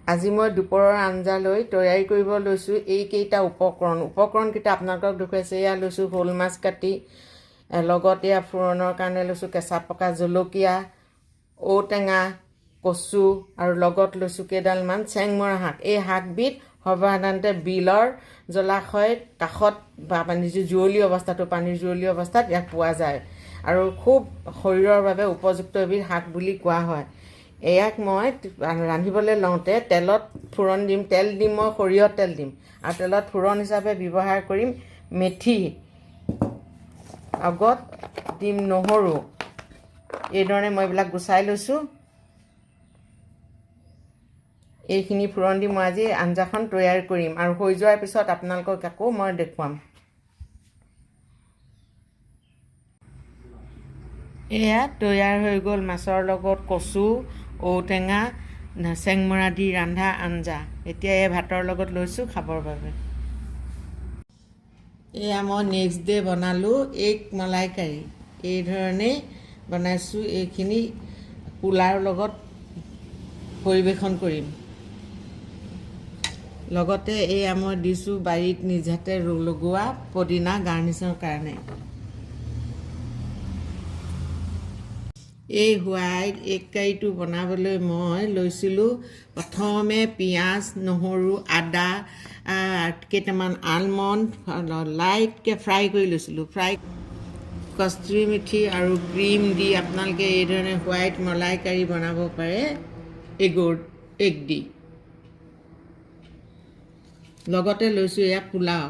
আজি মই দুপৰৰ আঞ্জালৈ তৈয়াৰী কৰিব লৈছোঁ এইকেইটা উপকৰণ। উপকৰণকেইটা আপোনালোকক দেখুৱাইছোঁ। এয়া লৈছোঁ শ'ল মাছ কাটি, লগত এয়া ফোৰণৰ কাৰণে লৈছোঁ কেঁচা পকা জলকীয়া, ঔটেঙা, কচু আৰু লগত লৈছোঁ কেইডালমান চেংমৰা শাক। এই শাকবিধ সৰ্বসাধাৰণতে বিলৰ জলাশয়ৰ কাষত বা পানী যি জুৱলি অৱস্থাটো, পানীৰ জুৱলি অৱস্থাত ইয়াক পোৱা যায় আৰু খুব শৰীৰৰ বাবে উপযুক্ত এবিধ শাক বুলি কোৱা হয়। ইয়াক মই ৰান্ধিবলৈ লওঁতে তেলত ফোৰণ দিম। তেল দিম, মই সৰিয়হ তেল দিম আৰু তেলত ফোৰণ হিচাপে ব্যৱহাৰ কৰিম মেথি, আগত দিম নহৰু। এইধৰণে মই এইবিলাক গুচাই লৈছোঁ। এইখিনি ফোৰণ দি মই আজি আঞ্জাখন তৈয়াৰ কৰিম আৰু হৈ যোৱাৰ পিছত আপোনালোকক আকৌ মই দেখুৱাম। এয়া তৈয়াৰ হৈ গ'ল মাছৰ লগত কচু, ঔটেঙা, চেংমৰা দি ৰন্ধা আঞ্জা। এতিয়া এই ভাতৰ লগত লৈছোঁ খাবৰ বাবে। এয়া মই নেক্সট ডে বনালোঁ এগ মালাইকাৰী। এইধৰণেই বনাইছোঁ। এইখিনি পোলাওৰ লগত পৰিৱেশন কৰিম। লগতে এয়া মই দিছোঁ বাৰীত নিজ হাতে লগোৱা পদিনা গাৰ্নিছৰ কাৰণে। এই হোৱাইট এগ কাৰীটো বনাবলৈ মই লৈছিলোঁ প্ৰথমে পিঁয়াজ, নহৰু, আদা, কেইটামান আলমণ্ড লাইটকৈ ফ্ৰাই কৰি লৈছিলোঁ। ফ্ৰাই কস্তুৰী মেথি আৰু ক্ৰীম দি আপোনালোকে এইধৰণে হোৱাইট মলাই কাৰী বনাব পাৰে এগ দি। লগতে লৈছোঁ এয়া পোলাও।